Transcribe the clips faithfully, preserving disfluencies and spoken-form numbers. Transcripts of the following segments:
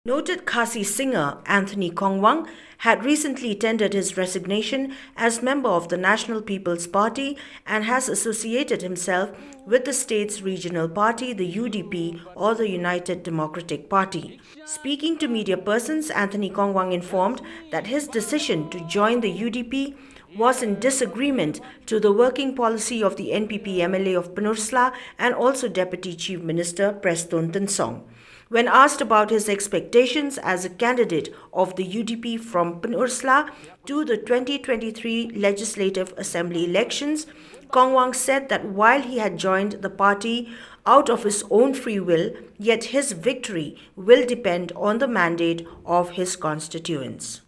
Noted Khasi singer Anthony Kongwang had recently tendered his resignation as member of the National People's Party and has associated himself with the state's regional party, the U D P, or the United Democratic Party. Speaking to media persons, Anthony Kongwang informed that his decision to join the U D P was in disagreement to the working policy of the N P P M L A of Pynursla and also Deputy Chief Minister Prestone Tynsong. When asked about his expectations as a candidate of the U D P from Pynursla to the twenty twenty-three Legislative Assembly elections, Kongwang said that while he had joined the party out of his own free will, yet his victory will depend on the mandate of his constituents.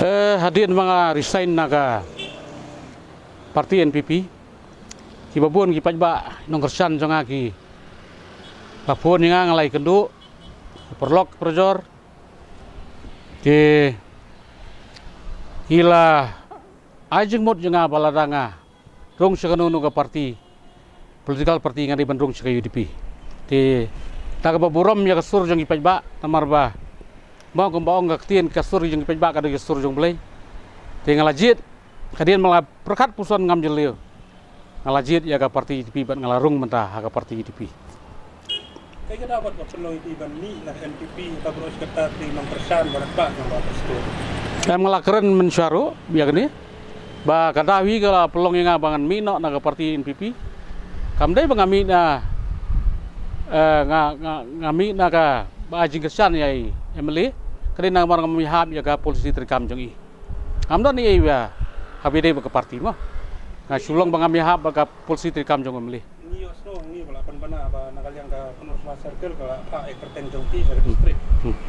Eh, hadien ba nga resign na ka parti N P P, kiba bun ki paidbah nongkyrshan jong nga ki la phone ïa nga, nga la ïakynduh, paralok parajor, te ki la ai jingmut jong nga ba lada nga rung sha kano kano ka parti, political party, nga dei ban rung sha ka U D P. Te da kaba burom ïa ka sur jong ki paidbah, namar ba mo kumba ong ka ktien, ka sur jong ki paidbah ka dei ka sur jong U Blei. Te nga la jied, hadien ba la pyrkhat puson ngam jylliew, nga la jied ïa ka parti U D P bad nga la rung mynta ha ka parti U D P. Kaei ka daw ba ka pynlong ïa phi ban mih na ka N P P, ka baroh shi katta ki nongkyrshan ba la kba jong ba Prestone? Em, nga la kren mynshuwa ruh ïa kane ba ka daw hi ka la pynlong ïa nga ba ngan mih noh na ka parti N P P. Kam dei ba nga mih na, eh, nga, nga, nga mih na kaba ai jingkyrshan ïa i M L A. Ka dei namar ngam ïahap ïa ka polisi treikam jong i. Ngam don ei ei ba haba ïadei bad ka parti mo. Nga shu long ba ngam ïahap bad ka polisi treikam jong u M L A. Ngi ïohsngew, ngi ba la pynbna ba na ka liang ka Pynursla Circle ka la phah ïa ka kyrteng jong phi sha ka district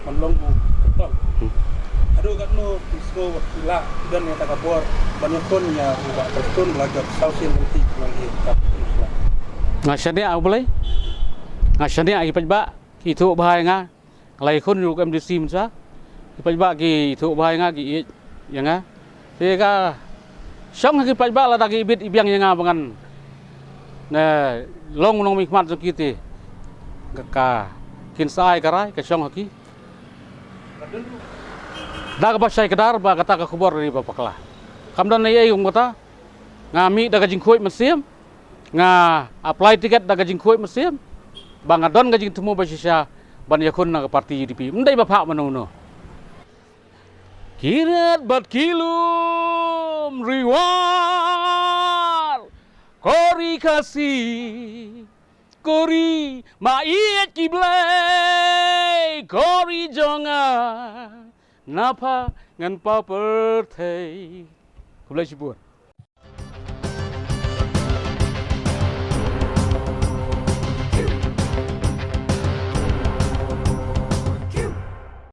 ban long u kyrtong. Haduh katno phi sngew ba phi lah, phi don ïa kata ka bor ban ïakhun ïa u Bah Prestone ba la jop saw sien lynti ban ïa ka Pynursla? Nga shaniah ha U Blei, nga shaniah ha ki paidbah ki ithuh bha ïa nga. Nga la ïakhun ïa u M D C mynta, ki paidbah ki ithuh bha ïa nga, ki ïeit ïa nga. Te ka shong ha ki paidbah lada ki ibit ibiang ïa nga ba ngan long u nongmihkhmat jong ki, te ka, ka kin sa ai ka rai, ka shong ha ki. Da kaba shai kdar ba kata ka khubor ka dei ba bakla. Kam don ei ei kum kata. Nga mih da ka jingkhuid mynsiem, nga apply ticket da ka jingkhuid mynsiem, ba nga don ka jingthmu ba shisha ban ïakhun na ka parti U D P. Ym dei ba phah mano mano. Ki rit bad ki lum ri war, ko ri Khasi, ko ri ba ïeit ki Blei, ko ri jong nga, na pha ngan paw pyrthei. Khublei shibun.